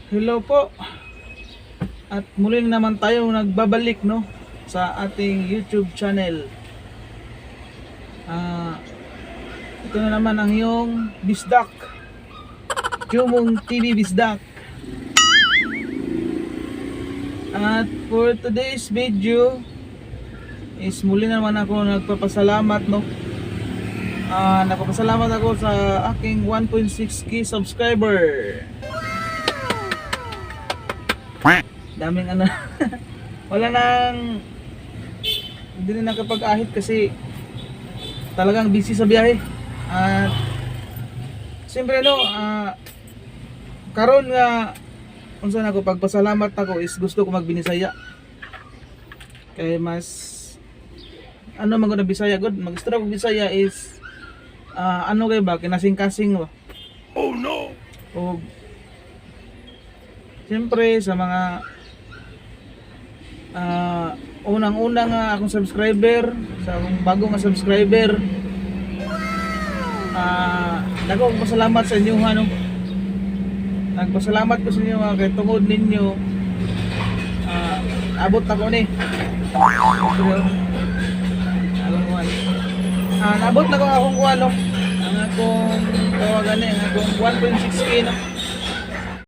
Hello po. At muli na naman tayo nagbabalik, no, sa ating YouTube channel. Ito na naman ang iyong Bisdak. Jumong TV Bisdak. At for today's video is muli na naman ako nagpapasalamat, no. Nagpapasalamat ako sa aking 1.6K subscriber. Daming ano, wala nang, hindi na nakapag-ahit kasi talagang busy sa biyahe. At siyempre, no, karon nga unsa na ko pagpasalamat ako is gusto ko magbinisaya kay mas ano man gud ang Bisaya gud. Mag-istorya og Bisaya is ano kay ba, kinasing-kasing ba. Oh no! O siyempre sa mga unang-una nga akong subscriber, sa akong bago nga subscriber, dako akong pasalamat sa inyo, ano. Nagpasalamat ko sa inyo nga kay tungod ninyo abot na ko ni. Akong kuwan. Naabot na ko akong kuwan, no. Ang akong tawagan ni, ang akong 1.6K, no.